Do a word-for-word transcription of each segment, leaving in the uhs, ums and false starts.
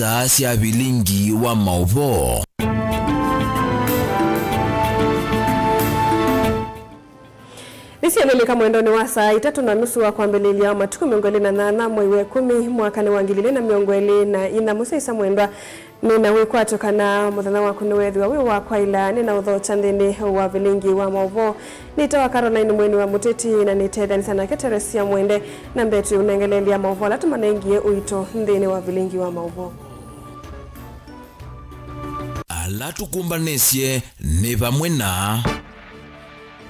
Saa sya vilingi wa maũvoo. Nĩsyĩthĩlĩka mwendonĩ wa saa itatũ na nusu wa kwambĩlĩlya wa matukũ mĩongo ĩlĩ na nyanya mwei wa ĩkũmi mwakanĩ wa ngili ilĩ na mĩongo ĩlĩ na inya. Mũsyaĩĩsya mwendwa, nĩna wĩkwatyo kana mũthenya waku nĩweethĩwa wĩ wa kwaĩla. Nĩna ũthokya nthĩnĩ wa vilingi wa maũvoo. Nĩtawa Caroline Mweni wa Mũteti, na nĩtetheanĩsya nake Teresia Mwende, na mbee twĩũnengeleelya maũvoo ala tũmanengie ũito nthĩnĩ wa vilingi wa maũvoo. Ala tũkũmbanĩsye nĩ vamwe na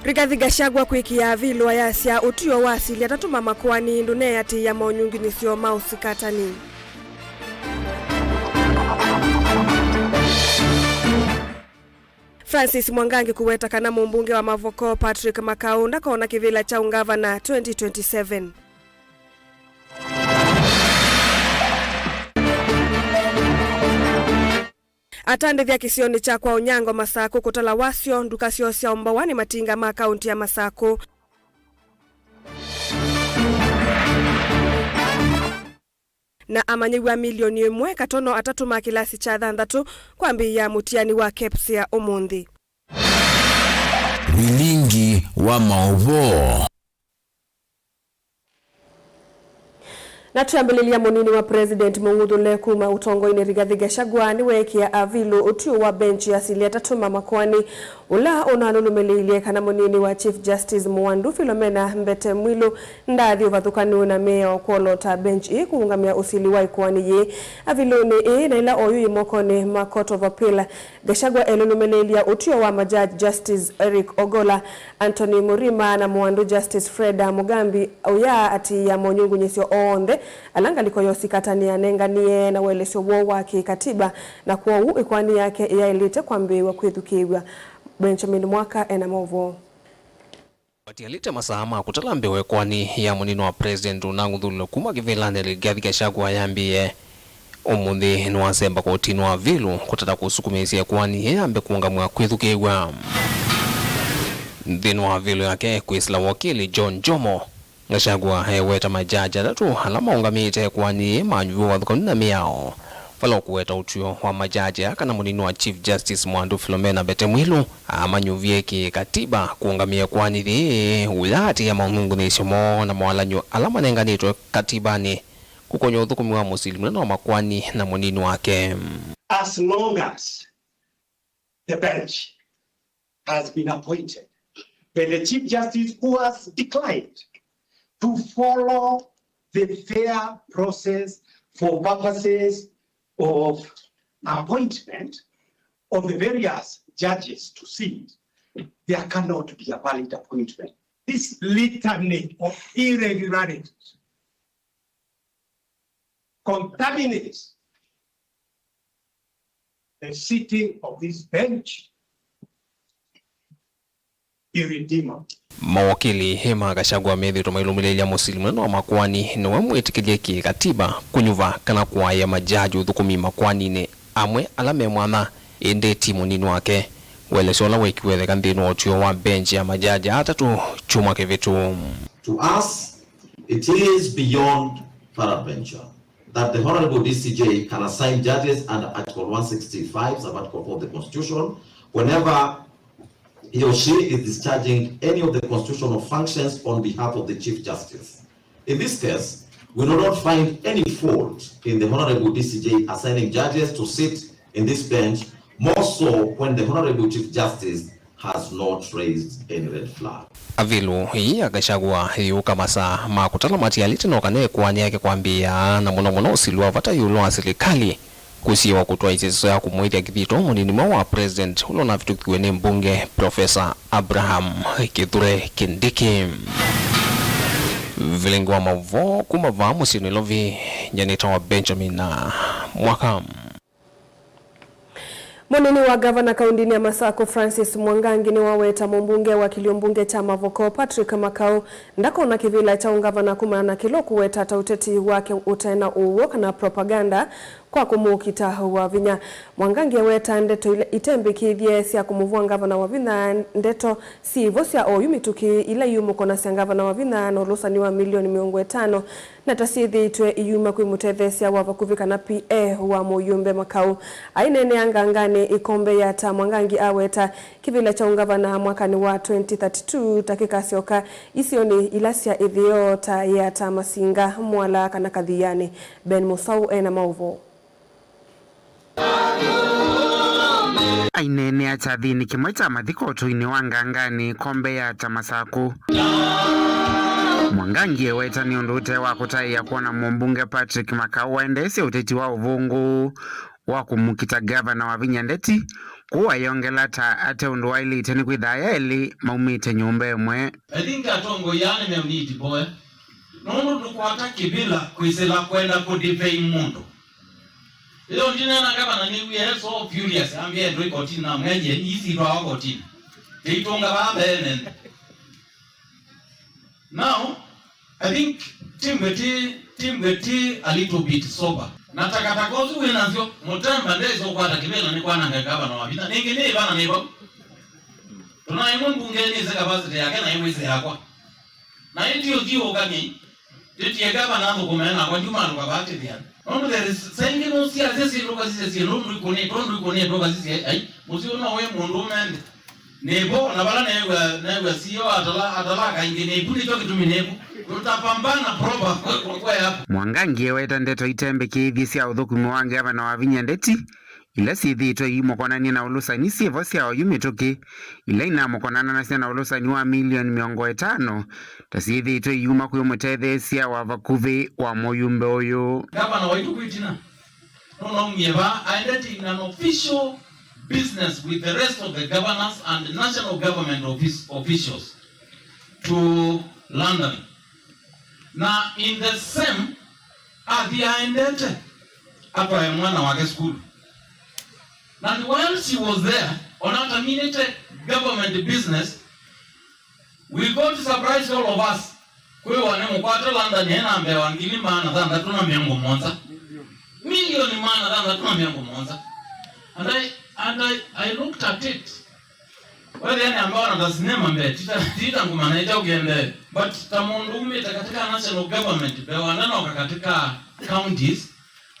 Rigathi Gachagua kwĩkĩa avilũ ayasya ũtw'ĩo wa asili atatũ ma makoani ndũneeatĩĩa monyungunyĩsyo ma ũsikatani. Francis Mwangangi kũweta kana mũmbunge wa Mavoko Patrick Makau ndakona kĩvĩla kya ũngavana twenty twenty-seven. Atandĩthya kĩsionĩ kya kwa Onyango Masakũ kũtala wasyo, nduka syoo syaũmbawa nĩ matinga ma kaunti ya Masakũ. Na amanyĩw'a milioni ĩmwe katono atatũ ma kĩlasi kya thanthatũ kwambĩĩa mũtiani wa KPSEA ũmũnthĩ. Vilingi wa maũvoo. Na twĩambĩlĩlya, mũnini wa President mũng'uthũle kuma ũtongoinĩ Rigathi Gachagua nĩweekĩa avilũ ũtw'ĩo wa bench ya asili atatũ ma makoani, ũla ũnalũlũmĩlĩilye kana mũnini wa Chief Justice Mwandu Philomena Mbete Mwilu ndaathi ũvathũkanu na mĩao kwolota bench ĩĩ kũũngamĩa ũsili wa ĩkoani yĩĩ. Avilũnĩ ĩĩ na ĩla oyu yĩ mokonĩ ma Court of Appeal, Gachagua elũlũmĩlĩĩlya ũtw'ĩo wa majaji Justice Eric Ogolla, Anthony Murima na Mwandu Justice Fred Mugambi, ũyaatĩĩa monyungunyĩsyo onthe ala ngalĩko ya ũsikatani yanenganie na ũelesyo woo wa kĩkatiba, na kwoou ĩkoani yake ĩyaĩlĩte kwambĩĩw'a kwĩthukĩĩw'a. Benjamin Mwaka ena maũvoo. Matialĩte masaa ma kũtala mbee wa ĩkoani ya mũnini wa President ũnang'uthũlwe kuma kĩvĩlanĩ Rigathi Gachagua yambĩĩe. Ũmũnthĩ nĩwasemba kotinĩ wa avilũ kũtata kũsukumĩĩsya ĩkoani ĩĩ yambe kũũngamw'a kwĩthukĩĩw'a. Nthĩnĩ wa avilũ yake kwĩsĩla wakili John Jomo, Gachagua eweta majaji atatũ ala maũngamĩte ĩkoani ĩĩ manyuvwa ũvathũkanu na mĩao. Vala ũkũweta ũtw'ĩo wa majaji aa kana mũnini wa Chief Justice Mwandu Philomena Mbete Mwilu amanyuvie kĩkatiba kũũngamĩa ĩkoani yĩĩ, ũyaatĩĩa monyungunyĩsyo moo na mawalany'o ala manenganĩtwe katibanĩ kũkony'a ũthũkũmi wa mũsili mũnene wa makoani na mũnini wake. As long as the bench has been appointed by the Chief Justice who has declined to follow the fair process for purposes of appointment of the various judges to seat, there cannot be a valid appointment. This litany of irregularities contaminates the sitting of this bench irredeemable. Mawakili ma Gachagua methĩĩtwe mailũmĩlĩĩlya mũsili mũnene wa makoani nĩwe mwĩtĩkĩlye kĩkatiba kũnyuva kana kũaĩa majaji ũthũkũmi makoaninĩ amwe ala me mwanya, ĩndĩ ti mũnini wake. Ũelesyo ũla wekiwe ĩtheka nthĩnĩ wa ũtw'ĩo wa bench ya majaji atatũ kyumwa kĩvĩtu. To us, it is beyond peradventure that the Honorable D C J can assign judges under Article one sixty-five, sub-article four of the Constitution, whenever he or she is discharging any of the constitutional functions on behalf of the Chief Justice. In this case, we do not find any fault in the Honorable D C J assigning judges to sit in this bench, more so when the Honorable Chief Justice has not raised any red flag. Avilũ ĩĩ ya Gachagua yĩũka masaa ma kũtala matialĩte no kana ĩkoani yake kwambĩĩa, na mũno mũno ũsili wa vata ĩũlũ wa silikalĩ kũsiĩĩwa kũtwaĩĩsya ĩseso ya kũmũĩthya kĩthito mũnini mwa wa President ũla ũnavĩtũkiw'e nĩ mbunge Professor Abraham Kithure Kindiki. Vilingi wa maũvoo kuma vaa mũsyĩ Nairobi, nyanĩtawa Benjamin Mwaka. Mũnini wa ngavana kaũndĩnĩ ya Masakũ, Francis Mwangangi, nĩwaweta mũmbunge wa kĩlio mbunge kya Mavoko, Patrick Makau, ndakona kĩvĩla kya ũngavana kumana na kĩla ũkũweta ta ũteti wake ũte na ũw'o kana propaganda, kwa kũmũkita Wavinya. Mwangangi eweta ndeto ila itembĩkĩthye sya kũmũvũa ngavana Wavinya ndeto syĩ vo sya oyu mĩtũkĩ ila iũmũkonasya ngavana Wavinya na ũlũsani wa milioni mĩongo ĩtano na ta syĩthĩĩtwe iyuma kwĩ mũtetheesya wa vakuvĩ kana P A wa mũyũmbe Makau. Aineenea nganganĩ ĩkombe ya ta, Mwangangi aweta kĩvĩla kya ũngavana mwakanĩ wa twenty thirty-two ta kĩkasyoka isionĩ ila sya ĩtheo ta ya ta Masinga, Mwala kana Kathiani. Ben Mũsau ena maũvoo. Aineenea kyathinĩ kĩmwe kya mathiko ũtũinĩ wa nganganĩ ĩkombe ya ta Masakũ, Mwangangi eweta nĩ ũndũ ũte wa kũtaĩa kwona mũmbunge Patrick Makau waendeesya ũteti wa ũvũngũ wa kũmũkita ngavana Wavinya ndeti, kũu ayongela ta ate ũndũ waĩlĩte nĩkwĩthaa aelĩ maumĩte nyũmba ĩmwe. I think atongoi aa nĩmeũniti mboya, nũndũ ndũkwata kĩvĩla kwĩsĩla kwenda kũdefame mũndũ. Ĩyo ndineena ngavana nĩwie so furious, ambie ndũ ikotinĩ na mwenye isi itwawa kotinĩ. Tĩitũnga vaa mbee nene. Now, I think timbwe ti, timbwe ti a little bit sober. Na takataka ũsu wĩ nasyo, Mũtemba ndesĩ ũkwata kĩvĩla nĩ kwananga ngavana Wavinya. Nĩngĩ nĩ ĩvana nĩ vau. Tũnaĩ mwe mbunge nĩsĩ capacity yake na ĩwĩsĩ yakwa. Na ĩti ũthiũũkany'e, tĩtie ngavana athũkũme nakwa ndiumalũka vaa kĩthĩanĩ. Nũndũ there is, saa ingĩ nũsiasya syĩndũ ũkasisya syĩndũ ũndũ ikũnĩtwe, ũndũ ikũnĩtwe ũkasisya, ai, mũsyĩ ũno wĩ mũndũ ũmende. Nĩvo, na vala neew'a, neew'a C E O atala, atala kaingĩ, nĩvu nĩkyo kĩtumi nĩvu. Tutapambana proper kwe, kwe, kwe hapa. Mwangangi eweta ndeto itembĩkĩĩthye sya ũthũkũmi wa ngavana Wavinya ndeti, ila syĩthĩĩtwe iimũkonany'a na ũlũsani syĩ vo sya oyu mĩtũkĩ, ila inamũkonanasya na ũlũsani wa milioni mĩongo ĩtano, ta syĩthĩĩtwe iuma kwĩ mũtetheesya wa vakuvĩ wa mũyũmbe ũyũ. Ngavana waitũ kwĩ ĩtina, nũnaumie vaa aendete in an official business with the rest of the governors and national government office, officials to London. Na in the same, athi aendete atwae mwana wake sukulu. Na while she was there, ona ataminĩte government business, we got surprised all of us. Kwĩwa nĩ mũkwate London ena mbee wa ngili maana thanthatũ na mĩongo mũonza. Milioni maana thanthatũ na mĩongo mũonza. And I, and I, I looked at it. Wethĩa nĩ ambao na ta sinema mbee, tita, tita ngũmana ĩkya ũkĩendee. But ta mũndũ umĩte katika national government, mbee wa ndanoka katika counties,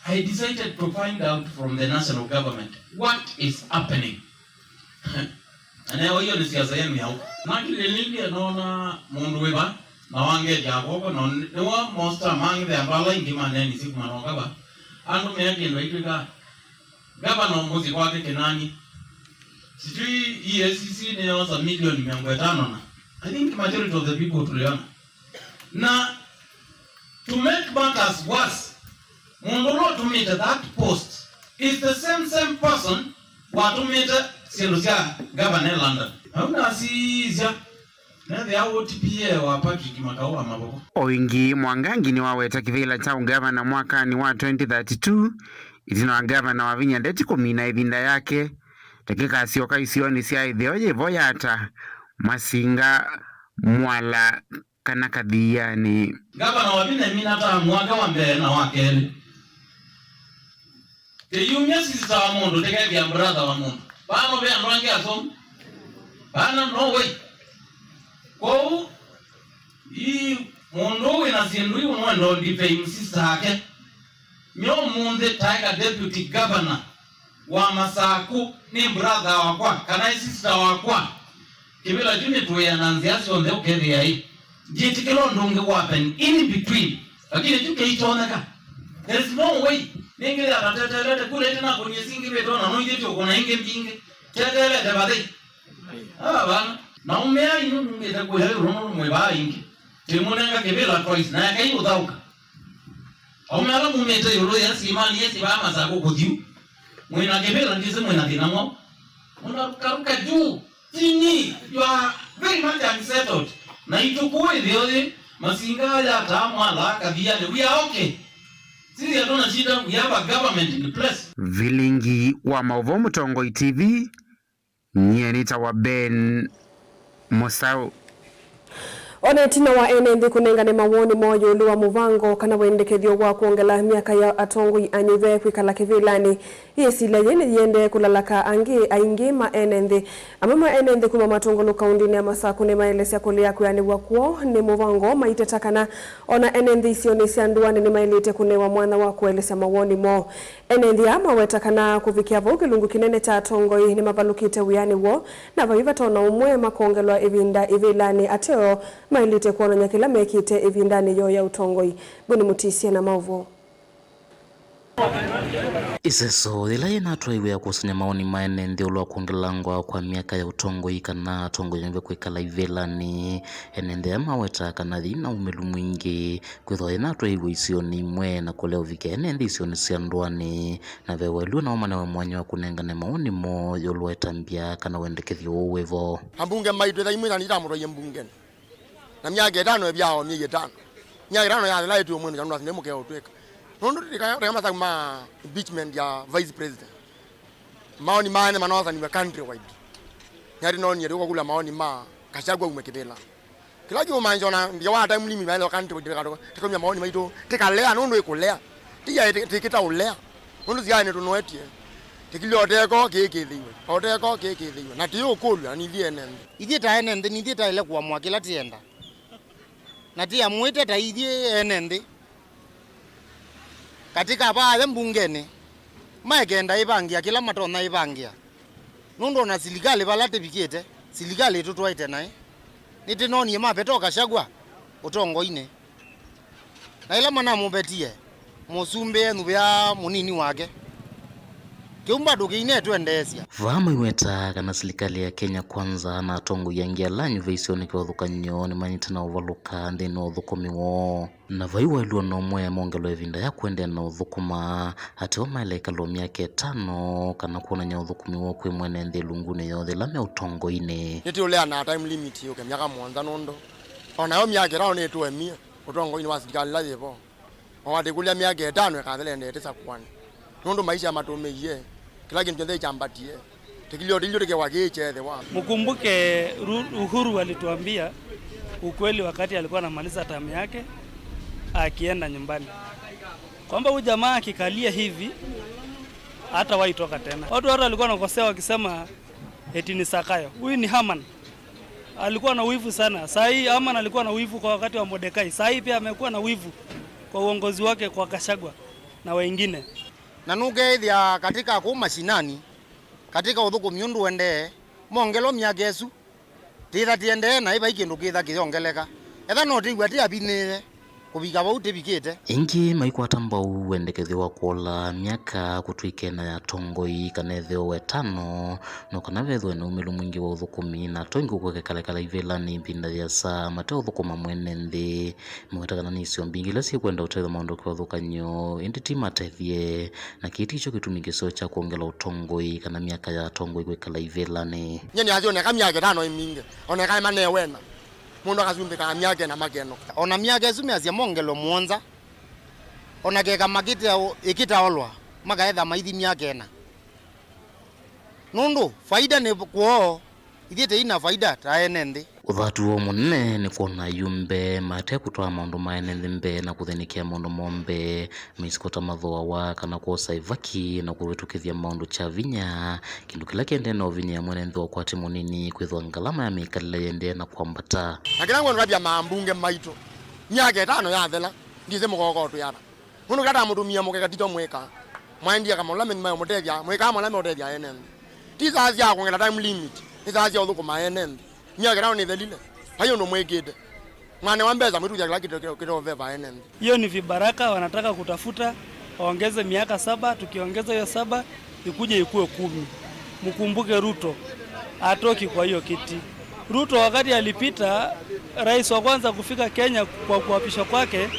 I decided to find out from the national government what is happening. Na neo, hiyo ni siasa yenu ya huko. Nakilililye nona mũndũ wĩva, na wangethya kwoko, na nĩwa most among the andũ ala aingĩ maneenisye kuma noka va. Andũ mea kĩndũ aitwĩka Gavana ũmũthĩ kwake Kĩnani, sijui E A C C nĩyosa milioni mĩongo ĩtano na, I think majority of the people tuliona. Na to make matters worse, mũndũ ũla ũtũmĩte that post is the same, same person watũmĩte syĩndũ sya gavana e London. Na ũu nasisya, nethĩa ũũ ti P A wa Patrick Makau wa Mavoko. O ĩngĩ, Mwangangi nĩwaweta kĩvĩla kya ũngavana mwakanĩ wa twenty thirty-two, ĩtina wa ngavana Wavinya ndeti kũmina ĩvinda yake, ta kĩkasyoka isionĩ sya ĩtheo yĩvo ya ta Masinga, Mwala, kana Kathiani. Ngavana Wavinya emina ta mwaka wa mbee na wa kelĩ. Tĩyumya sister wa mũndũ, tĩkethĩa brother wa mũndũ. Vano ve andũ angĩ asomu. Vana no way. Kwoou, ii mũndũ ũũ wĩna syĩndũ iu nũenda ũndefame sister ake. Nyo ũmũnthĩ taeka deputy governor wa Masaku nĩ brother wakwa, kana ĩ sister wakwa. Kĩvĩla kyu nĩtũĩa na nzĩa syonthe ũkethĩa ĩ. Ndyĩtĩkĩla ũndũ ũngĩ wapen in between. Lakini kyu kĩikyoneka. There is no way. Nĩngĩ yatatetelete kula ĩte nakũnie singĩ vĩtona no ithyĩ tũkũna ingĩ mbingĩ. Tetelete vathei. Aa vana. Na ũmea inu nungĩte kũya ĩũlũ nũndũ mwĩ vaa ingĩ. Tĩmũnenga kĩvĩla twice na yakai ũthaũka. Aume ala mumĩte ĩũlũ ya simani yesi vaa Masaku kũthiu. Mwĩna kĩvĩla ndĩsĩ mwĩna thĩna mwaũ. Mũnarukaruka juu. Tini, you are very much unsettled. Na ituku ĩtheo yĩ, Masinga ya taa Mwala Kathiani, we are okay. Sisi hatuna shida, we have a government in place. Vilingi wa maũvoo Mũtongoi T V, nyie nĩtawa Ben Mũsaũ. O na ĩtina wa ene nthĩ kũnengane mawoni moo ĩũlũ wa mũvango kana wendekethyo wa kwongela myaka ya atongoi anyuve kwĩkala kĩvĩlanĩ, yĩsilya yĩĩ nĩyĩendee kũlalaka angĩ aingĩ ma ene nthĩ. Amwe ma ene nthĩ kuma Matũngũlũ kaũndĩnĩ ya Masakũ nĩmaelesya kũlea kwĩanĩw'a kwoo nĩ mũvango, maiteta kana o na ene nthĩ isionĩ sya ndũanĩ nĩmaĩlĩte kũnewa mwanya wa kũelesya mawoni moo. Ene nthĩ aa maweta kana kũvikĩa vau kĩlungu kĩnene kya atongoi nĩmavalũkĩte wĩanĩ woo, na vai vata o na ũmwe makongelwa ĩvinda ĩvĩlanĩ ateo maĩlĩte kwonany'a kĩla mekĩte ĩvindanĩ yoo ya ũtongoi. Ngũni Mũtisye na maũvoo. Ĩseso yĩla yĩnatwaiwe ya kũsany'a maoni ma ene nthĩ ĩũlũ wa kwongelangwa kwa myaka ya ũtongoi kana atongoi anyuve kwĩkala ivĩlanĩ, ene nthĩ aya maweta kana yĩna umĩlu mwingĩ kwĩthĩwa yĩnatwaiwe isionĩ imwe na kũlea ũvikĩa ene nthĩ isionĩ sya ndũanĩ, na ve waĩlu o nao manewe mwanya wa kũnengane mawoni moo ĩũlũ wa ĩtambya kana wendekethyo ũũ wĩ vo. Ambunge maitũ, ĩtha imwe na nĩtamũtwaie mbungeni. Na myaka ĩtano ĩvyawa o myei ĩtano. Myaka ĩtano yathela ĩtwĩ ũmwĩnũkya nũndũ asinĩ mũkeo ũtwĩka. Nũndũ tĩka masaku ma impeachment ya vice president. Maoni maene manoosaniw'e country wide. Nyati nonie tũkakula maoni ma Gachagua ume kĩvĩla. Kĩla kĩũmanyĩsya ona nthĩa wa time limit maelewa country wide tĩkatumya maoni maitũ tĩkalea nũndũ ĩkũlea. Tiya tĩkĩta ũlea. Nũndũ siaĩnĩ tũnoetie. Tĩkilye oteko kĩĩ kĩthĩiwe. Oteko kĩĩ kĩthĩiwe. Na tĩũkũlw'a na nithyĩ ene nthĩ. Ithyĩ ta ene nthĩ, nithyĩ taĩle kũamũa kĩla tĩenda. Na tĩamũĩte ta ithyĩ ene nthĩ. Katĩ ka vaa mbungenĩ, maekenda ĩvangĩa kĩla matonya ĩvangĩa. Nũndũ ona silikalĩ vala tĩvikĩte, silikalĩ ĩtũtwaĩte naĩ. Nĩtĩnonie maveta o Gachagua ũtongoinĩ. Na ĩla manamũvetie, mũsumbĩ enuvĩaa mũnini wake. Kĩu mbandũ kĩinetwendeesya. Vaa maiweta kana silikalĩ ya Kenya Kwanza na atongoi angĩ ala anyuve isionĩ kĩvathũkany'o nĩmanyĩte na ũvalũka nthĩnĩ wa ũthũkũmi woo. Na vai waĩlu o na ũmwe mongelwa ĩvinda ya kũendeea na ũthũkũma, ateo maĩle ĩkalwa myaka ĩtano kana kwonany'a ũthũkũmi woo kwĩ mwene nthĩ ĩlungunĩ yoo yĩla me ũtongoinĩ. Nĩtĩũleana time limit yũke myaka mũonza nũndũ o nayo myaka ĩtano nĩtũemie ũtongoinĩ wa silikalĩ ĩla yĩvo. O atĩ kũlya myaka ĩtano ĩkathela ĩendete sakuanĩ. Nũndũ maisha matũmĩie, kĩla kĩndũ kyonthe kyambatie. Tĩkilyo tĩlyo tĩkewa kĩĩ kyeethĩwa. Mkumbuke Ru-, Uhuru alituambia ukweli wakati alikuwa anamaliza term yake akienda nyumbani, kwamba huyu jamaa akikalia hivi hatawahi toka tena. Watu hata walikuwa wanakosea wakisema eti ni Zakayo. Huyu ni Haman. Alikuwa na wivu sana. Saa hii Haman alikuwa na wivu kwa wakati wa Mordekai. Saa hii pia amekuwa na wivu kwa uongozi wake kwa Gachagua na wengine. Na nũkeethĩa katika kũu mashinani, katika ũthũkũmi ũndũ ũendee, mongelwa myaka ĩsu, tĩtha tĩendee naĩ vai kĩndũ kĩtha kĩyongeleka. Etha no tĩw'a tĩavinĩĩe kũvika vau tĩvikĩte. Ĩngĩ maikwata mbau wendekethyo wa kũola myaka kũtw'ĩke na ya atongoi kana ĩtheo wa ĩtano, no kana vethĩwe na umĩlu mwingĩ wa ũthũkũmi na atongoi kũkekalekala ivĩlanĩ ĩvinda yĩasa mateũthũkũma mwene nthĩ. Maweta kana nĩ isio mbingĩ ila syĩkwenda ũtethya maũndũ kĩvathũkany'o, ĩndĩ ti matethye, na kĩĩ tikyo kĩtumi kĩseo kya kwongela ũtongoi kana myaka ya atongoi kwĩkala ivĩlanĩ. Nye nĩasya oneka myaka ĩtano ĩmingĩ, oneka ĩmanewena. Mũndũ akasumbĩkaa myaka ĩna makenũka. Ona myaka ĩsu measya mongelwe mũonza, ona keka makĩte ĩkĩtaolwa, makaetha maithi myaka ĩna. Nũndũ faida nĩ kwoo, ithyĩ tĩi na faida ta ene nthĩ. Ũthatu woo mũnene nĩ kwona ayumbe mate kũtwaa maũndũ ma ene nthĩ mbee na kũthĩnĩkĩa maũndũ moo mbee, mĩisiko ta mathooawa kana kwosa ĩvaki na kũvĩtũkĩthya maũndũ kya vinya, kĩndũ kĩla kĩendee na ũvinyĩa mwene nthĩ wa ũkwati mũnini kwĩthĩwa ngalama ya mĩkalĩle yĩendee na kwambata. Na kĩla ngwenda kwambia mambunge maitũ, myaka ĩtano yathela, ndisĩ mũkokotwĩ ata. Nũndũ kĩla tamũtũmie mũkeka tikyo mwĩkaa. Mwaendie kama ũla maũmũtethya, mwĩkaa mala meũtethya ene nthĩ. Ti saa sya kwongela time limit, nĩ saa sya ũthũkũma ene nthĩ. Myaka ĩtano nĩthelile, vai ũndũ mwĩkĩte. Mwanewa mbesa mwĩtũkya kĩla kĩto- kĩto- kĩtoveva ene nthĩ. Hiyo ni vibaraka wanataka kutafuta, waongeze miaka saba, tukiongeza hiyo saba, ikuje ikuwe kumi. Mkumbuke Ruto, hatoki kwa hiyo kiti. Ruto wakati alipita, rais wa kwanza kufika Kenya kwa kuapishwa kwake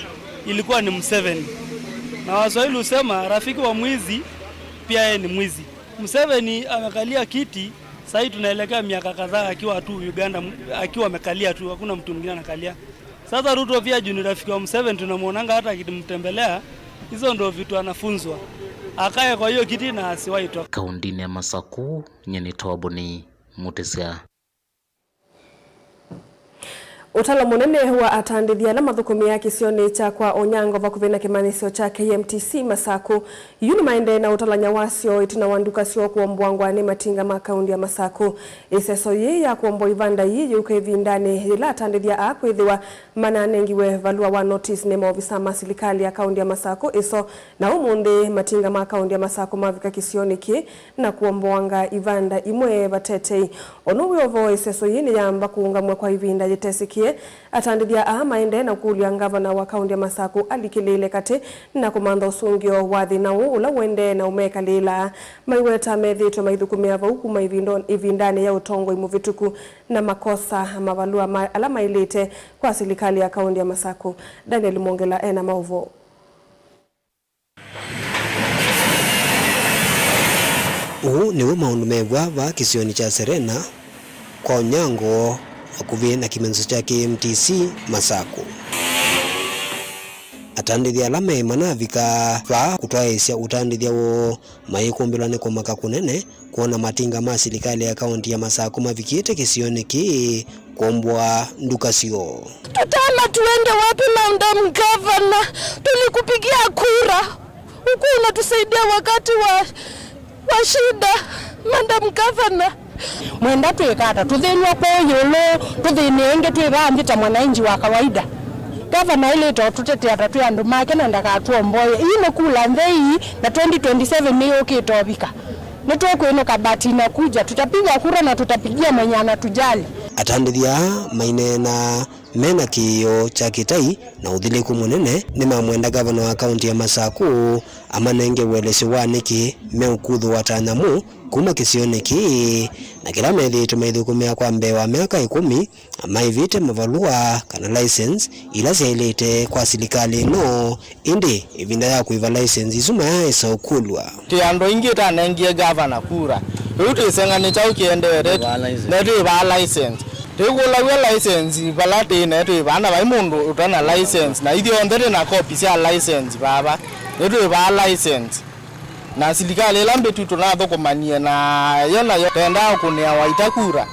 ilikuwa ni Museveni. Na Waswahili husema, rafiki wa mwizi pia yeye ni mwizi. Museveni amekalia kiti, sahii tunaelekea miaka kadhaa akiwa tu Uganda, akiwa amekalia tu, hakuna mtu mwingine anakalia. Sasa Ruto pia juu ni rafiki wa Museveni, tunamwonanga hata akimtembelea, hizo ndo vitu anafunzwa. Akae kwa hiyo kiti na asiwahi toka. Kaũndĩnĩ ya Masakũ, nyie nĩ Toboni Mũtĩsya. Ũtalo mũnene wa atandĩthya ala mathũkũmĩaa kĩsionĩ kya kwa Onyango vakuvĩ na kĩmanyĩsyo kya K M T C Masakũ yu nĩmaendee na ũtalany'a wasyo ĩtina wa nduka syoo kũomboangwa nĩ matinga ma kaunti ya Masakũ. Ĩseso yĩĩ ya kũomboa ivanda ii yĩũka ĩvindanĩ yĩla atandĩthya aa kwĩthĩwa mananengiwe valũa wa notice nĩ maovisa ma silikalĩ ya kaunti ya Masakũ ĩso, na ũmũnthĩ matinga ma kaunti ya Masakũ mavika kĩsionĩ kĩĩ na kũomboanga ivanda imwe vatetei. Ono wĩ o vo, ĩseso yĩĩ nĩyamba kũũngamw'a kwa ĩvinda yĩtesĩkĩe. Atandĩthya aa maendee na kũkũlya ngavana wa kaunti ya Masakũ alikĩlĩĩle katĩ na kũmantha ũsũngĩo wa thĩna ũũ ũla ũendee na ũmekalĩĩla. Maiweta methĩĩtwe maithũkũmĩa vau kuma ĩvindo-, ĩvindanĩ ya ũtongoi mũvĩtũku na makosa mavalũa ma-, ala maĩlĩte kwa silikalĩ ya kaunti ya Masakũ. Daniel Mwongela ena maũvoo. Ũũ nĩw'o maũndũ mew'a vaa kĩsionĩ kya Serena kwa Onyango, vakuvĩ na kĩmanyĩsyo kya K M T C Masakũ. Atandĩthya ala me manavika vaa kũtwaĩĩsya ũtandĩthya woo mayĩkũmbĩlwa nĩ kũmaka kũnene kwona matinga ma silikalĩ ya kaunti ya Masakũ mavikĩte kĩsionĩ kĩĩ kũomboa nduka syoo. Tutaona tuende wapi, Madam Governor? Tulikupigia kura, ukuwa unatusaidia wakati wa, wa shida, Madam Governor. Mwenda twĩka ata? Tũthĩnw'a kũũ ĩũlũ, tũthĩnĩe ĩngĩ twĩ vaa nthĩ ta mwananchi wa kawaida? Gavana aĩlĩte ũtũtetea ta twĩ andũ make na ndakatũomboe. Ii nĩ kula nthei, na twenty twenty-seven nĩyũkĩte ũvika. Nĩtũkwĩnũka, but inakuja, tutapiga kura na tutapigia mwenye anatujali. Atandĩthya aa maineena me na kĩĩo kya kĩtai na ũthilĩku mũnene, nĩmamwenda ngavana wa kaunti ya Masakũ amanenge ũelesyo wa nĩkĩ meũkuthũwa ta nyamũ kuma kĩsionĩ kĩĩ, na kĩla methĩĩtwe maithũkũmĩa kwa mbee wa myaka ĩkũmi, maĩvĩte mavalũa kana license ila syaĩlĩte kwa silikalĩ ĩno, ĩndĩ ĩvinda ya kũĩva license isu mayaaĩsa ũkũlw'a. Twĩ andũ aingĩ tanengie gavana kura. Rĩu twĩseng'a nĩ kyaũ kĩendeete? Twĩvaa license. Na twĩvaa license. Twĩkũlaw'a license vala tĩĩ na twĩvaa na vai mũndũ ũte na license. Na ithyonthe twĩ na kopi sya license vava. Nĩtwĩvaa license. Na silikalĩ ĩla mbĩtu tũnathũkũmanie nayo nayo tendaa kũnĩa Waita kura.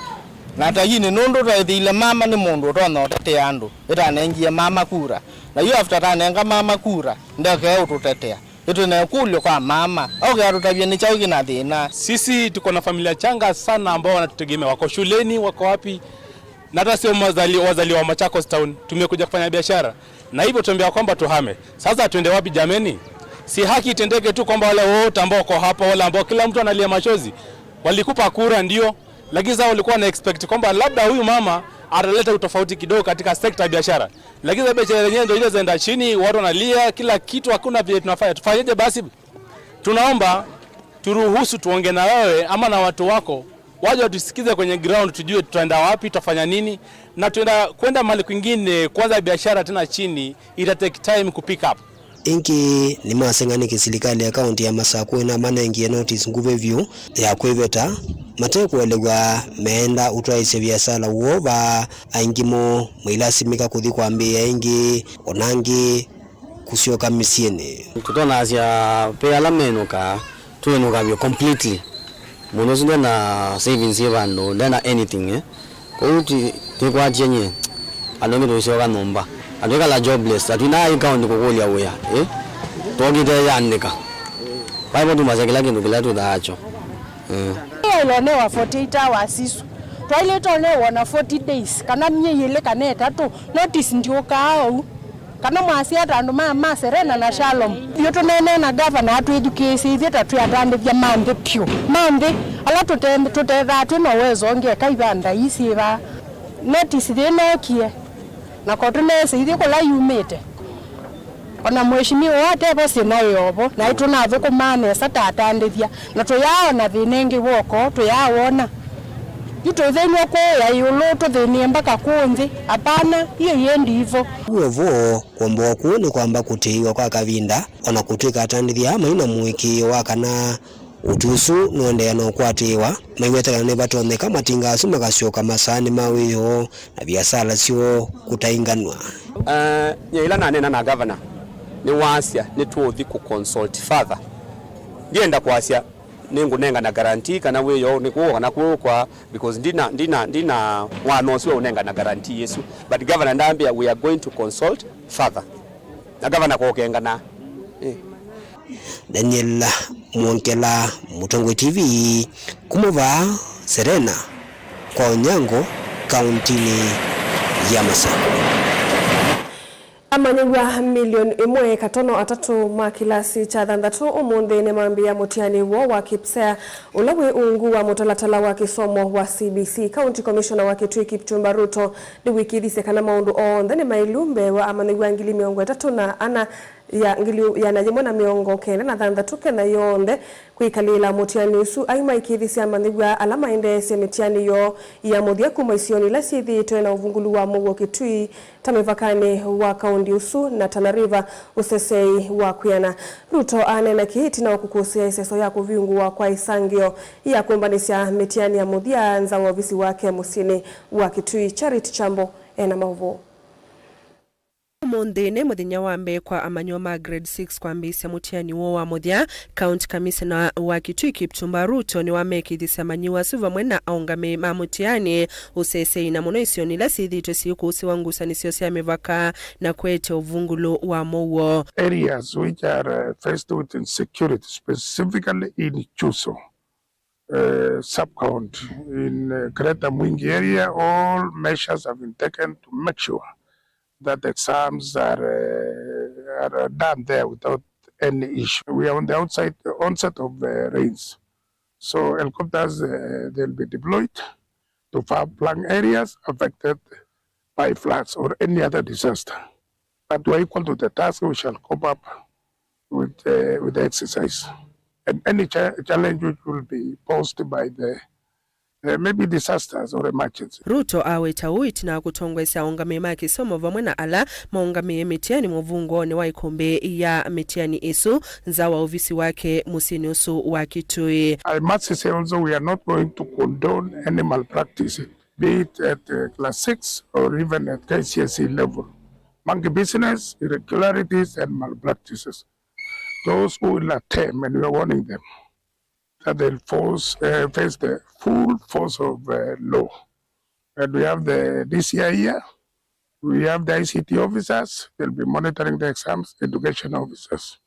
Na tayinĩ nũndũ tweethĩile mama nĩ mũndũ ũtonya ũtetea andũ, ĩtanengie mama kura. Na yu after tanenga mama kura, ndekee ũtũtetea. Ĩtwĩ na ĩkũlyo kwa mama, oke atũtavye nĩ kyaũ kĩna thĩna. Sisi tuko na familia changa sana ambao wanatutegemea, wako shuleni, wako wapi, na hata sio mazali-, wazaliwa wa Machakos Town, tumekuja kufanya biashara, na hivyo tumeambiwa kwamba tuhame. Sasa tuende wapi jameni? Si haki itendeke tu kwamba wale wote ambao wako hapa, wale ambao kila mtu analia machozi, walikupa kura ndio, lakini sasa walikuwa na expect kwamba labda huyu mama ataleta utofauti kidogo katika sekta ya biashara. Lakini sasa biashara zenyewe ndio ile zinaenda chini, watu wanalia, kila kitu, hakuna vile tunafanya. Tufanyeje basi? Tunaomba turuhusu tuongee na wewe ama na watu wako, waje watusikize kwenye ground, tujue tutaenda wapi, tutafanya nini, na tuenda kwenda mahali kwingine, kuanza biashara tena chini, ita take time ku pick up. Ĩngĩ nĩmaseng'a nĩkĩ silikalĩ ya kaunti ya Masakũ ĩnamanengie notice nguvĩ vyũ ya kwĩveta, mate kũelew'a meenda ũtwaĩĩsya viasala woo vaa, aingĩ moo mailasimĩka kũthi kwambĩĩa ĩngĩ, o na angĩ kũsyoka mĩsyĩnĩ. Tũtonasya ve ala menũkaa, twĩnũka vyũ completely. Mũndũ ũsu ndena savings yĩ vandũ, ndena anything, eh? Kwoou ti-, twĩkwatye nyie, andũ angĩ tũisyoka nyũmba. Na twĩkala jobless, na twinaa account kũkũlya wĩa, eh? Twokĩte yandĩka. Vai vo tumasya kĩla kĩndũ kĩla twĩthaa nakyo. Eh. Twaĩle ũnewa forty-eight hours isu. Twaĩlĩte ũnewa na forty days, kana myei ĩlĩ kana ĩtatũ, notice ndiũkaa ou. Kana mwasya ata andũ ma, ma Serena na Shalom? Yu tũneenee na gavana atwĩthukĩĩsye ithyĩ ta twĩ atandĩthya ma nthĩ vyũ, ma nthĩ, ala tũte-, tũtethaa twĩ na ũwezo ũngĩ eka ivanda ii syĩ vaa. Notice yĩĩ nookie, na ko tũneesĩ ithyĩ kũla yumĩte. O na mheshimiwa ate vo syĩna wĩ o vo, naĩ tũnathũkũmaa nesa ta atandĩthya, na tũyaaona thĩna ĩngĩ woko, tũyaawona. Yu tũthĩnw'a kũũya ĩũlũ, tũthĩnĩe mbaka kũũ nthĩ? Apana, hiyo iendi hivo. W'o vo, kũomboa kũu nĩ kwamba kũtĩĩwa kwa kavinda, o na kũtw'ĩka atandĩthya aa mai na mũĩkĩĩo wa kana ũtwi ũsu nũendeea na ũkwatĩĩwa, maiweta kana nĩvatonyeka matinga asu makasyoka masaanĩ ma wĩoo na viasala syoo kũtainganw'a. Eh, nyie ĩla naneena na gavana, nĩwaasya nĩtũũthi kũ consult further. Ndienda kwasya Nĩngũnengana guarantee kana wĩoo nĩ kũũ kana kũũkwa, because ndina, ndina, ndina wano ũsu wa ũnengana guarantee ĩsu. But governor ndambĩa, we are going to consult further. Na governor kũkengana. Eh. Daniel Mwongela, Mũtongoi T V, kuma vaa Serena kwa Onyango, kauntinĩ ya Masaku. Amanyĩw'a milioni ĩmwe katono atatũ ma kĩlasi kya thanthatũ ũmũnthĩ nĩmambĩĩa mũtiani woo wa KPSEA, ũla wĩ ungu wa mũtalatala wa kĩsomo wa C B C. County Commissioner wa Kitui Kipchumba Ruto nĩwĩkĩĩthisye kana maũndũ onthe nĩ maĩlu mbee wa amanyĩw'a ngili mĩongo ĩtatũ na ana ya ngili ĩana yĩmwe na mĩongo kenda na thanthatũ, Kenya yonthe kwĩkalĩla mũtiani ũsu. Ai maĩkĩĩthisye amanyĩw'a ala maendeesye mĩtiani yoo ya mũthya kuma isionĩ ila syĩthĩĩtwe na ũvungũlu wa mũuo Kitui, ta mĩvakanĩ wa kaũnti ũsu na Tana River, ũseseĩ wa kwĩana. Ruto aneena kĩĩ ĩtina wa kũkũsĩa ĩseso ya kũvingũwa kwa ĩsangĩo ya kũmbanĩsya mĩtiani ya mũthya nza wa ovisi wake mũsyĩnĩ wa Kitui. Charity Chambo ena maũvoo. Ũmũnthĩ nĩ mũthenya wa mbee kwa amanyĩw'a ma grade six kwambĩĩsya mũtiani woo wa mũthya. County Commissioner wa Kitui Kipchumba Ruto nĩwamekĩĩthisye amanyĩw'a asu vamwe na aũngamĩi ma mũtiani ũseseĩ, na mũno isionĩ ila syĩthĩĩtwe syĩkũsĩwa ngusanĩsyo sya mĩvaka na kũete ũvungũlu wa mũuo. Areas which are, uh, faced with insecurity, specifically in Chuso, uh, sub-county, in, uh, Greater Mwingi area, all measures have been taken to make sure that exams are, uh, are done there without any issue. We are on the outside, onset of, uh, rains. So helicopters, uh, they'll be deployed to far-flung areas affected by floods or any other disaster. But we are equal to the task, we shall cope up with, uh, with the exercise. And any cha-, challenge which will be posed by the, uh, maybe disasters or emergency. Ruto aweta ũu ĩtina wa kũtongoesya aũngamĩi ma kĩsomo vamwe na ala maũngamĩe mĩtiani mũvungũonĩ wa ĩkũmbĩ ya mĩtiani ĩsu nza wa ovisi wake mũsyĩnĩ ũsu wa Kitui. I must say also, we are not going to condone any malpractice, be it at, uh, class six or even at K C S E level. Monkey business, irregularities and malpractices. Those who will attempt, and we are warning them, that they'll force, uh, face the full force of, uh, law. And we have the D C I here, we have the I C T officers, they'll be monitoring the exams, education officers.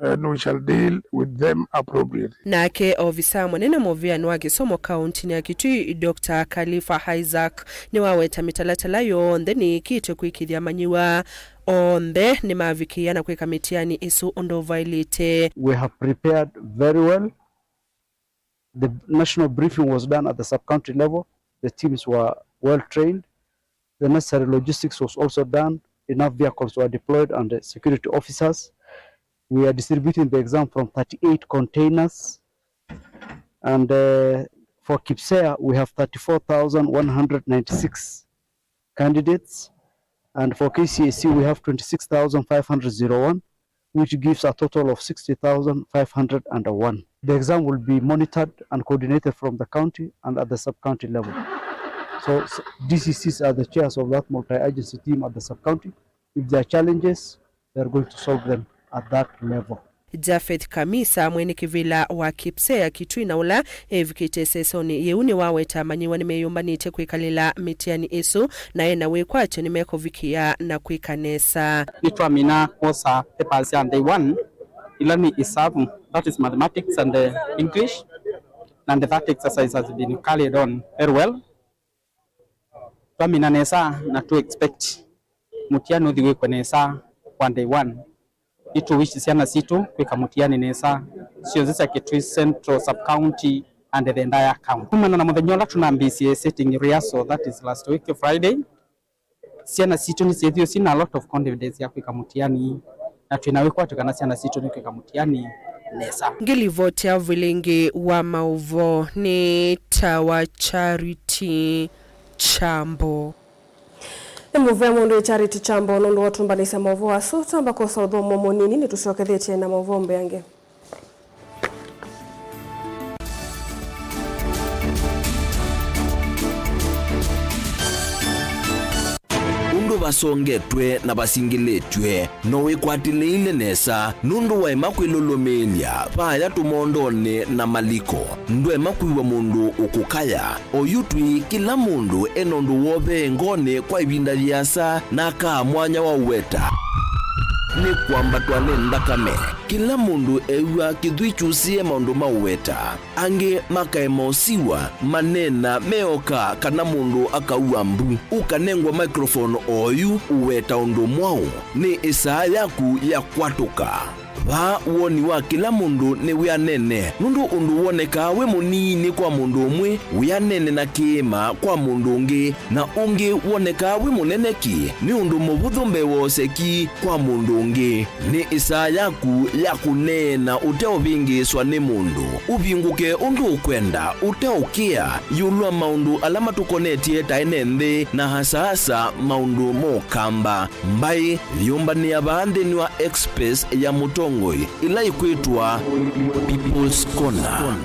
And we shall deal with them appropriately. Nake ovisaa mũnene mũvĩanĩ wa kĩsomo kaũntinĩ ya Kitui, Doctor Khalifa Isaac, nĩwaweta mĩtalatala yonthe nĩĩkĩtwe kwĩkĩĩthya amanyĩw'a onthe nĩmavikĩĩa na kwĩka mĩtiani ĩsu ũndũ ũvaĩlĩte. We have prepared very well. The national briefing was done at the sub-county level. The teams were well trained. The necessary logistics was also done. Enough vehicles were deployed and, uh, security officers. We are distributing the exam from thirty-eight containers. And, uh, for KPSEA, we have thirty-four thousand one hundred ninety-six candidates, and for K C S E, we have twenty-six thousand five hundred zero one, which gives a total of sixty thousand five hundred and one. The exam will be monitored and coordinated from the county and at the sub-county level. So, s-, D C Cs are the chairs of that multi-agency team at the sub-county. If there are challenges, they are going to solve them at that level. Japheth Kamisa, mwene kĩvĩla wa KPSEA Kitui na ũla evikĩte sesonĩ yĩu, nĩwaweta amanyĩw'a nĩmeyũmbanĩtye kwĩkalĩla mĩtiani ĩsu, na ena wĩkwatyo nĩmekũvikĩa na kwĩka nesa. Nĩtwamina kwosa papers sya day one, ila nĩ ĩsavu, that is mathematics and, uh, English, and that exercise has been carried on very well. Twamina nesa na tũ expect mũtiani ũthi wĩkwe nesa kwa day one. Nĩtũwishi syana sitũ kwĩka mũtiani nesa, syonthe sya Kitui Central Sub-County and the entire county. Kumana na mũthenya ũla tũnambĩĩsye setting rehearsal, that is last week Friday, syana sitũ nĩsyĩthĩwe syĩna a lot of confidence ya kwĩka mũtiani, na twĩna wĩkwatyo kana syana sitũ nĩkwĩka mũtiani nesa. Ngĩlivoti ya ũvĩlĩngĩ wa maũvoo nĩ ta wa Charity Chambo. Nĩ mũvea mũndũ Charity Chambo nũndũ wa ũtũmbanĩsya maũvoo asu. Twamba kwosa ũthũmũo mũnini, nĩtũsyokethĩtye na maũvoo mbeange. Ũndũ vasongetw'e na vasingĩlĩtw'e. No wĩkwatĩlĩĩle nesa nũndũ waema kwĩlũlũmĩĩlya vaaya tũmondonĩ na maliko. Ndwaema kwĩw'a mũndũ ũkũkaya. Oyu twĩ, kĩla mũndũ e na ũndũ wovee ngoonĩ kwa ĩvinda yĩasa na akaa mwanya wa ũweta. Nĩ kwambatwa nĩ nthakame. Kĩla mũndũ ew'a kĩthwii kyusĩe maũndũ ma ũweta. Angĩ makaema ũsiwa, maneena meoka kana mũndũ akaua mbu. Ũkanengwa microphone oyu ũweta ũndũ mwaũ. Nĩ ĩsaa yaku ya kwatũka. Vaa woni wa kĩla mũndũ nĩ wĩanene, nũndũ ũndũ wonekaa wĩ mũnini kwa mũndũ ũmwe wĩanene na kĩĩma kwa mũndũ ũngĩ, na ũngĩ wonekaa wĩ mũnene ki nĩ ũndũ mũvũthũ mbee wa ũseki kwa mũndũ ũngĩ. Nĩ ĩsaa yaku ya kũneena ũteũvĩngĩĩswa nĩ mũndũ. Ũvingũke ũndũ ũkwenda, ũteũkĩa, ĩũlũ wa maũndũ ala matũkonetye ta ene nthĩ, na asaasa maũndũ ma Ũkamba. Mbaĩ yĩũmbanĩa vaa nthĩnĩ wa X space ya mũtongoi, ĩla ĩkwĩtwa People's Corner.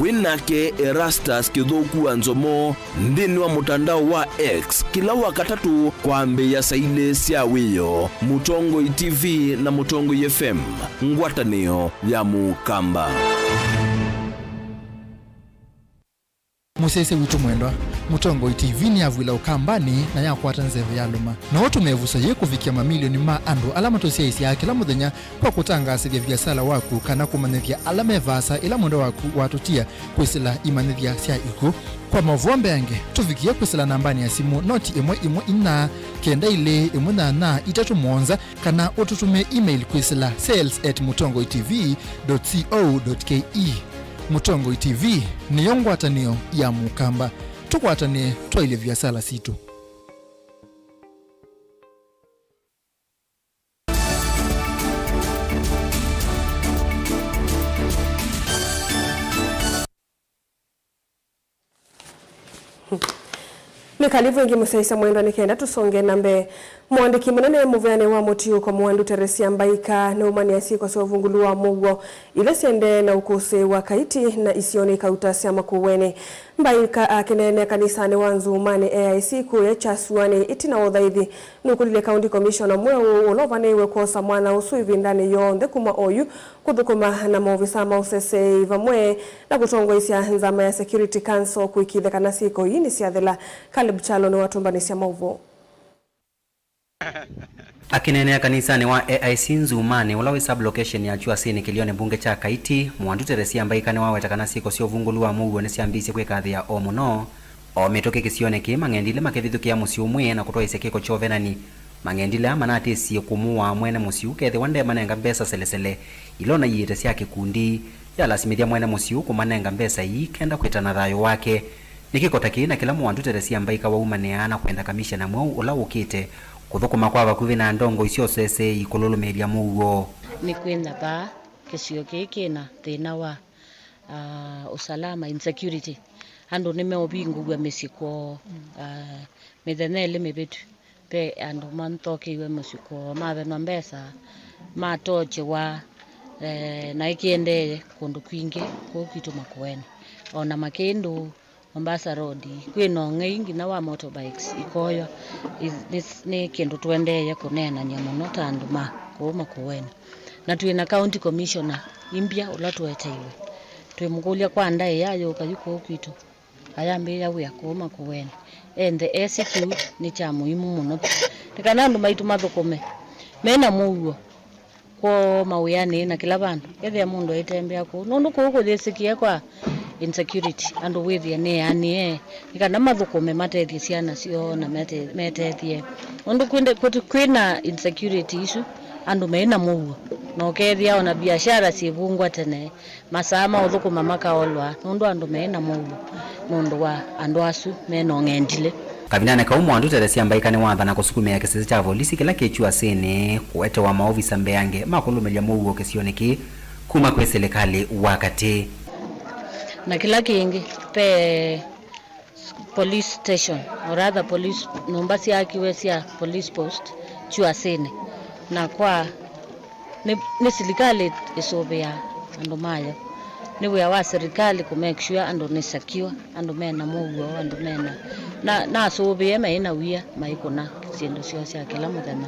Wĩ nake Erastus Kĩthũku wa Nzomo nthĩnĩ wa mũtandao wa X kĩla Wakatatũ kwambĩĩa saa ilĩ sya wĩoo. Mũtongoi T V na Mũtongoi F M, ngwatanĩo ya Mũkamba. Mũsyaĩĩsya witũ mwendwa, Mũtongoi T V nĩyavw'ĩla Ũkambanĩ na yakwata nzeve ya lũma. No ũtũme ĩvuso yĩĩ kũvikĩa mamilioni ma andũ ala matũsyaĩĩsyaa kĩla mũthenya kwa kũtangaasĩthya viasala waku kana kũmanyĩthya ala me vaasa ĩla mwendwa waku watũtia kwĩsĩla imanyĩthya sya ikw'ũ. Kwa maũvoo mbeange, tũvikĩe kwĩsĩla nambanĩ ya simũ noti ĩmwe ĩmwe inya, kenda ilĩ ĩmwe nyanya itatũ mũonza, kana ũtũtũmĩe email kwĩsĩla sales at mũtongoi T V dot co dot K E. Mũtongoi T V nĩyo ngwatanĩo ya Mũkamba. Tũkwatanĩe twaĩlye viasala sitũ. Nĩ kalivu ĩngĩ mũsyaĩĩsya mwendwa nĩ kenda tũsonge na mbee. Mũandĩki mũnene mũveanĩ wa mũtiũko Mwandu Teresia Mbaika nĩũmanyĩasya syĩko sya ũvungũlu wa mũuo ila syendee na ũkũsĩ wa Kaiti na isionĩ kauta sya Makueni. Mbaika akĩneenea kanisanĩ wa Nzumanĩ A I C kũya Kyasuanĩ ĩtina wa ũthaithi, nũkũlilye County Commissioner mweũ ũla ũvanĩĩwe kwosa mwanya ũsu ĩvindanĩ yonthe kuma oyu kũthũkũma na maovisa ma ũseseei vamwe na kũtongoesya nzama ya Security Council kũĩkĩĩthya kana syĩko ii nĩsyathela. Caleb Kyalo nĩwatũmbanĩsya maũvoo. Akĩneenea kanisanĩ wa A I C Nzumanĩ, ũla wĩ sub-location ya Kyuasĩnĩ kĩlĩonĩ mbunge kya Kaiti, Mwandu Teresia Mbaika nĩwaweta kana syĩko sya ũvungũlu wa mũuo nĩsyambĩĩsye kwĩkathĩa o mũno, o mĩtũkĩ kĩsionĩ kĩĩ mang'endilĩ makĩvithũkĩa mũsyĩ ũmwe na kũtwaĩsya kĩko kya ũvenani. Mang'endilĩ aa manatĩsie kũmũaa mwene mũsyĩ ũkethĩwa ndemanenga mbesa selesele ila onaiĩte sya kĩkundi. Yalasimĩthya mwene mũsyĩ ũũ kũmanenga mbesa ii kenda kwĩtana thayũ wake. Nĩ kĩko ta kĩĩ na kĩla Mwandu Teresia Mbaika waumanĩaa na kwenda kamishena mweũ ũla ũkĩte kũthũkũma kwa vakuvĩ na ndongoi sya ũseseei kũlũlũmĩĩlya mũuo. Nĩ kwĩna vaa kĩsio kĩĩ kĩna thĩna wa, ah, usalama, insecurity. Andũ nĩmeũvingũw'a mĩsyĩ kwoo, ah, mĩthenya ĩlĩ mĩvĩtu. Ve andũ manthokeiwe mũsyĩ kwoo, mavenwa mbesa, matokyewa, eh, na ĩkĩendee kũndũ kwingĩ kũu kwitũ Makueni. O na Makĩndũ, Mombasa Road, kwĩ na ũng'ei nginya wa motorbikes ikoywa. Is-, nĩ, nĩ kĩndũ tũendeeye kũneenany'a mũno ta andũ ma kũu Makueni. Na twĩ na County Commissioner imbya ũla tũeteiwe. Twĩmũkũlya kwa ndaĩa ayũka yu kũu kwitũ. Ayambĩĩa wĩa kũũ Makueni. Enthe esĩ kĩu nĩ kya mũimũ mũno vyũ. Nĩ kana andũ maitũ mathũkũme me na mũuo kwoo mawĩanĩ na kĩla vandũ. Kethĩa mũndũ aitembea kũu. Nũndũ kũu kũyĩsĩkĩe kwa insecurity, andũ wĩthĩe nĩ anĩe. Nĩ kana mathũkũme matethye syana syoo na mete-, metethye. Nũndũ kwĩ nde-, kwĩ, kwĩ na insecurity isu, andũ me na mũuo. Na ũkethĩa ona biashara syĩvungwa tene. Masaa ma ũthũkũma makaolwa nũndũ andũ me na mũuo nũndũ wa andũ asu me na ũng'endilĩ. Kavindanĩ kau, Mwandu Teresia Mbaika nĩwathana kũsukumĩa kĩsese kya volisi kĩla kĩ Kyuasĩnĩ kũetewa maovisa mbeange ma kũlũmĩlya mũuo kĩsionĩ kĩĩ kuma kwĩ silikalĩ wa katĩ. Na kĩla kĩngĩ, ve police station, or rather police, nyũmba syaakiwe sya police post Kyuasĩnĩ. Na kwa, nĩ, nĩ silikalĩ ĩsũvĩaa andũ mayo. Nĩ wĩa wa silikalĩ kũ make sure andũ nĩ secure, andũ mena mũuo, andũ mena Na, nasũvĩe maĩ na wia maikũna syĩndũ syoo sya kĩla mũthenya.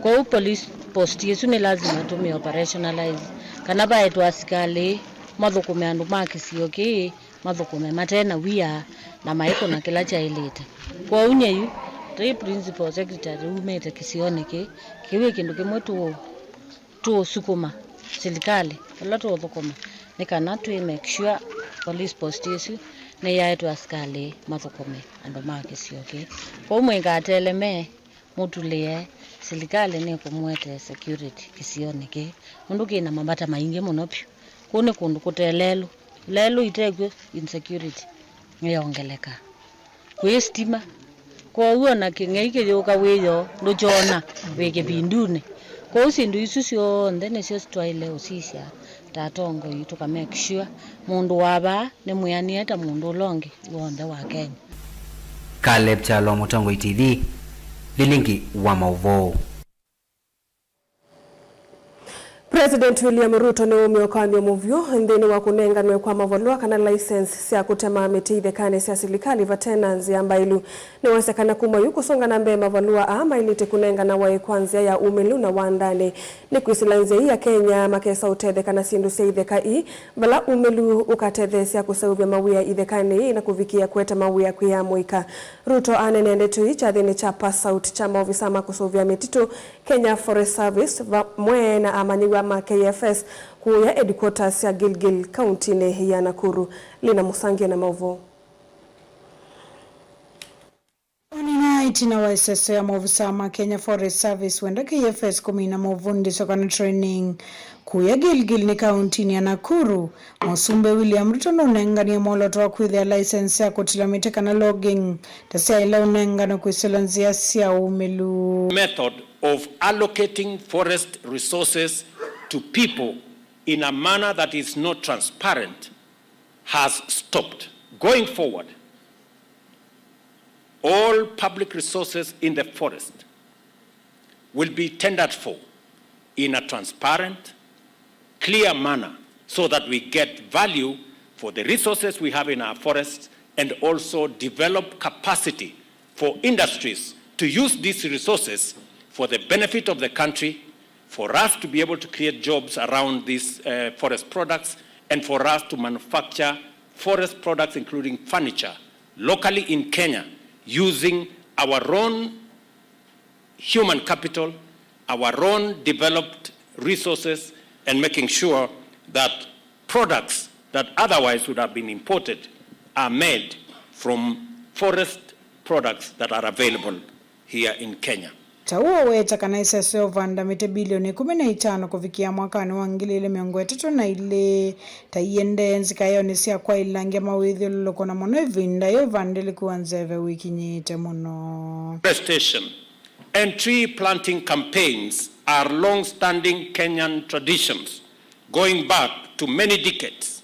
Kwoou police post ĩsu nĩ lasima tũmĩ operationalize, kana vaetwe asikalĩ mathũkũme andũ ma kĩsio kĩĩ, mathũkũme mate na wia na maikũna kĩla kyaĩlĩte. Kwoou nyie yu, tei principal secretary umĩte kĩsionĩ kĩĩ, kĩu ĩ kĩndũ kĩmwe tũ tũũsukuma silikalĩ ĩla tũũthũkũma nĩ kana twĩ make sure police post ĩsu nĩyaetwe asikalĩ mathũkũme andũ ma kĩsio kĩĩ. Kwoou mũikateleme, mũtulĩe, silikalĩ nĩkũmũetee security kĩsionĩ kĩĩ, nũndũ kĩ na mavata maingĩ mũno vyũ. Kũu nĩ kũndũ kũte lelũ. Lelũ itekw'o, insecurity nĩyongeleka. Kwĩ sitima. Kwoou o na kĩng'ei kĩyũka wĩoo ndũkyona wĩ kĩvindunĩ. Kwoou syĩndũ isu syonthe nĩsyo twaĩle ũsisya ta atongoi, tũka make sure mũndũ wa vaa nĩ mwĩanĩe ta mũndũ ũla ũngĩ w'onthe wa Kenya. Caleb Kyalo, Mũtongoi T V, vilingi wa maũvoo. President William Ruto nĩwaumya ũkany'o mũvyũ nthĩnĩ wa kũnenganwe kwa mavalũa kana license sya kũtema mĩtĩ ithekanĩ sya silikalĩ vate na nzĩa mbaĩlu. Nĩwasya kana kuma yu kũsonga na mbee, mavalũa aa maĩlĩte kũnenganawa kwa nzĩa ya umĩlu na wandanĩ. Nĩ kwĩsĩla nzĩa ii, Akenya makesa ũtetheka na syĩndũ sya itheka ii, vala umĩlu ũkatetheesya kũseũvya mawĩa ithekanĩ ii na kũvikĩa kũete mawĩa kwĩ amũika. Ruto aneenea ndeto ii kyathĩnĩ kya pass out kya maovisa ma kũsũvĩa mĩtitũ, Kenya Forest Service, vamwe na amanyĩw'a ma K F S kũũya headquarters sya Gilgil kauntinĩ ya Nakuru. Lina Mũsangie na maũvoo. Onena ĩtina wa ĩseso ya maovisa ma Kenya Forest Service wenda K F S kũmina maũvundĩsyo kana training kũũya Gilgil nĩ kauntinĩ ya Nakuru, Mũsumbĩ William Ruto nũnenganie mwolooto wa kwĩthĩa license sya kũtila mĩtĩ kana logging ta syaĩle ũnenganwe kwĩsĩla nzĩa sya ũmĩlu. Method of allocating forest resources to people in a manner that is not transparent has stopped. Going forward, all public resources in the forest will be tendered for in a transparent, clear manner so that we get value for the resources we have in our forests and also develop capacity for industries to use these resources for the benefit of the country, for us to be able to create jobs around these, uh, forest products, and for us to manufacture forest products, including furniture, locally in Kenya, using our own human capital, our own developed resources, and making sure that products that otherwise would have been imported are made from forest products that are available here in Kenya. Ta ũu ũweta kana ĩseso ya ũvanda mĩtĩ bilioni ĩkũmi na itano kũvikĩa mwakanĩ wa ngili ilĩ mĩongo ĩtatũ na ilĩ ta iendee nzikaĩonĩ sya kwaĩlangya mawĩthyũlũlũko, na mũno ĩvinda yĩ ũvandĩlĩku wa nzeve wĩkinyĩte mũno. Forestation and tree planting campaigns are long-standing Kenyan traditions going back to many decades.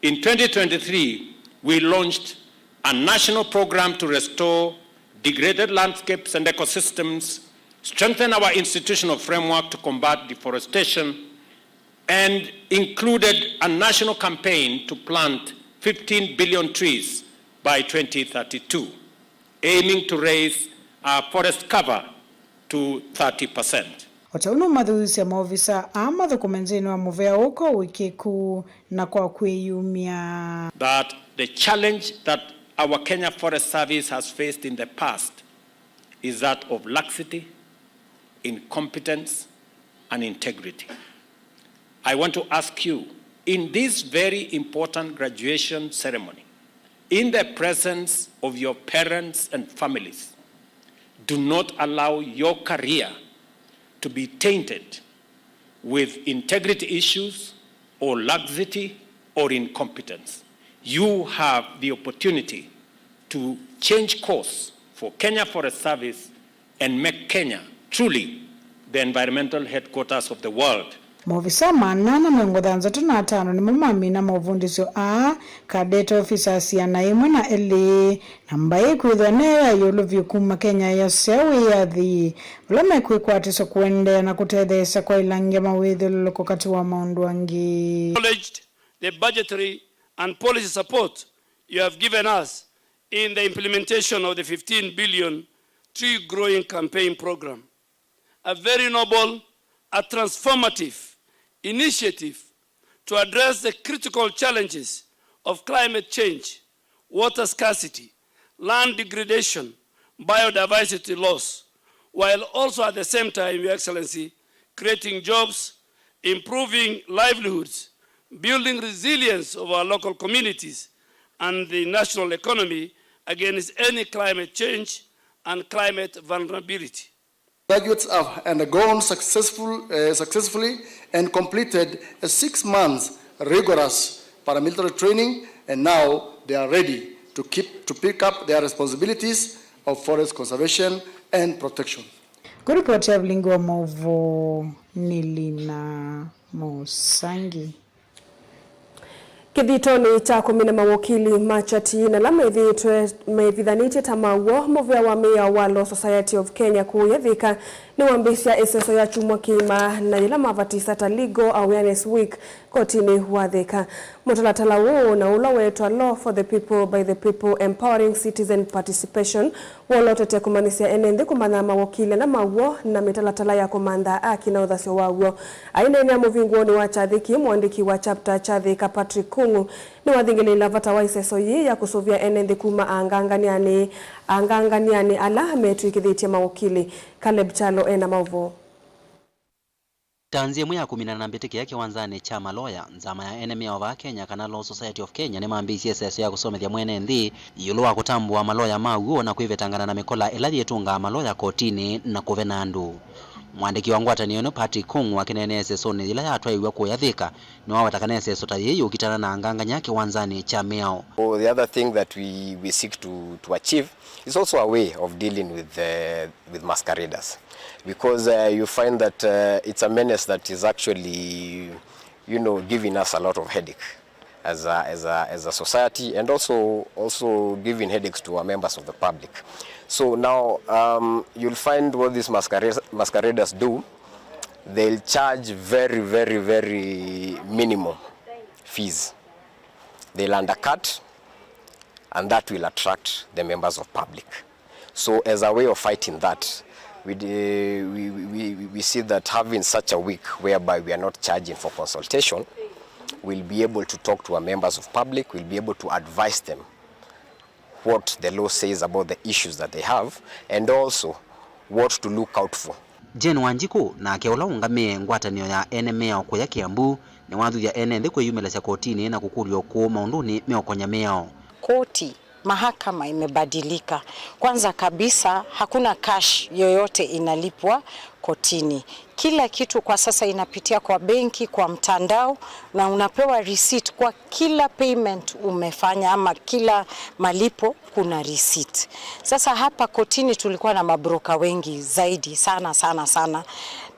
In twenty twenty-three, we launched a national program to restore degraded landscapes and ecosystems, strengthen our institutional framework to combat deforestation, and included a national campaign to plant fifteen billion trees by twenty thirty-two, aiming to raise our forest cover to thirty percent. O ta ũu nũmathuthya maovisa aa mathũkũme nthĩnĩ wa mũvea ũũ kwa ũĩkĩĩku na kwa kwĩyumya. That the challenge that our Kenya Forest Service has faced in the past is that of laxity, incompetence, and integrity. I want to ask you, in this very important graduation ceremony, in the presence of your parents and families, do not allow your career to be tainted with integrity issues or laxity or incompetence. You have the opportunity to change course for Kenya Forest Service and make Kenya truly the environmental headquarters of the world. Maovisa maana ana mĩongo thanthatũ na atano nĩmo mamina maũvundĩsyo aa, cadet officers ĩana ĩmwe na elĩ, na mbaĩ kwĩthwa nĩyo ya ĩũlũ vyũ kuma Kenya yasya wĩyathi, vala mekwĩkwatĩsya kũendeea na kũtetheesya kwaĩlangya mawĩthyũlũlũko katĩ wa maũndũ angĩ. Acknowledged the budgetary and policy support you have given us in the implementation of the fifteen billion tree growing campaign program, a very noble, a transformative initiative to address the critical challenges of climate change, water scarcity, land degradation, biodiversity loss, while also at the same time, Your Excellency, creating jobs, improving livelihoods, building resilience of our local communities and the national economy against any climate change and climate vulnerability. Graduates have undergone successful, uh, successfully and completed a six months rigorous paramilitary training, and now they are ready to keep, to pick up their responsibilities of forest conservation and protection. Kũripoti ya vilingi wa maũvoo nĩ Lina Mũsangi. Kĩthitonĩ kya kũmina mawokili ma Chati na ala methĩĩtwe mevithanĩtye ta maw'o, mũvĩa wa mĩao wa Law Society of Kenya kũũya Thika nĩwambĩĩsya ĩseso ya kyumwa kĩima, na yĩla mavatisa ta Legal Awareness Week kotinĩ wa Thika. Mũtalatala ũũ na ũla weetwa Law for the People, by the People, Empowering Citizen Participation, wolotete kũmanyĩsya ene nthĩ kũmanya mawokili ala maw'o na mĩtalatala ya kũmantha aki na ũthasyo waw'o. Aineenea mũvingũonĩ wa kyathĩ kĩĩ, mũandĩki wa chapter kya Thika, Patrick Kung'u, nĩwathingĩlĩĩla vata wa ĩseso yĩĩ ya kũsũvĩa ene nthĩ kuma anganganĩanĩ, anganganĩanĩ ala metw'ĩkĩthĩtye mawokili. Caleb Kyalo ena maũvoo. Ta nzĩa ĩmwe ya kũminana na mbĩtĩkĩla kĩwanzanĩ kya maloya, nzama ya ene mĩao vaa Kenya, kana Law Society of Kenya, nĩmambĩĩisye ĩseso ya kũsomethya mwene nthĩ ĩũlũ wa kũtambũa maloya ma w'o na kwĩvetangana na mĩkola ĩla yĩtũngaa maloya kotinĩ na kũvena andũ. Mũandĩki wa ngwatanĩo ĩno, Patrick Kung'u, akĩneenea ĩsesonĩ yĩla yatwaĩiw'e kũya Thika, nĩwaweta kana ĩseso ta yĩĩ yũkitana na angangany'a kĩwanzanĩ kya mĩao. So the other thing that we, we seek to, to achieve is also a way of dealing with the, with masqueraders, because, uh, you find that, uh, it's a menace that is actually, you know, giving us a lot of headache as a, as a, as a society, and also, also giving headaches to our members of the public. So now, um, you'll find what these masquerades, masqueraders do, they'll charge very, very, very minimum fees. They'll undercut, and that will attract the members of public. So as a way of fighting that, we, d-, we, we, we, we see that having such a week whereby we are not charging for consultation will be able to talk to our members of public, will be able to advise them what the law says about the issues that they have, and also what to look out for. Jane Wanjikũ, nake ũla ũngamĩe ngwatanĩo ya ene mĩao kũya Kiambu, nĩwathuthya ene nthĩ kwĩyumĩlasya kotinĩ na kũkũlya ũkũũ maũndũnĩ meũkony'a mĩao. Koti, mahakama imebadilika. Kwanza kabisa, hakuna cash yoyote inalipwa kotini. Kila kitu kwa sasa inapitia kwa benki, kwa mtandao, na unapewa receipt kwa kila payment umefanya ama kila malipo kuna receipt. Sasa hapa kotini tulikuwa na mabroker wengi zaidi sana, sana, sana.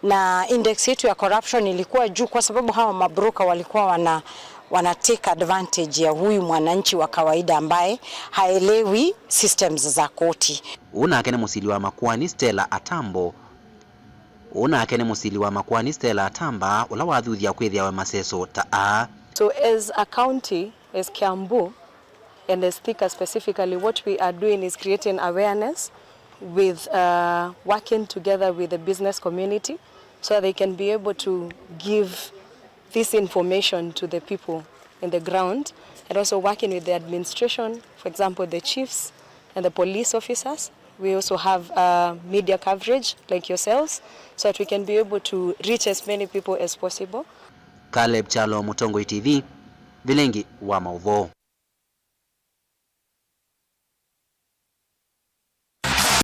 Na index yetu ya corruption ilikuwa juu kwa sababu hawa mabroker walikuwa wana, wana take advantage ya huyu mwananchi wa kawaida ambaye haelewi systems za koti. Ũũ nake nĩ mũsili wa makoani Stella Atambo. Ũũ nake nĩ mũsili wa makoani Stella Atamba, ũla wathuthya kwĩthĩawe maseso ta aa. So as a county, as Kiambu, and as Thika specifically, what we are doing is creating awareness with, uh, working together with the business community so that they can be able to give this information to the people in the ground, and also working with the administration, for example, the chiefs and the police officers. We also have, uh, media coverage like yourselves, so that we can be able to reach as many people as possible. Caleb Kyalo, Mũtongoi T V, Vilingi wa Maũvoo.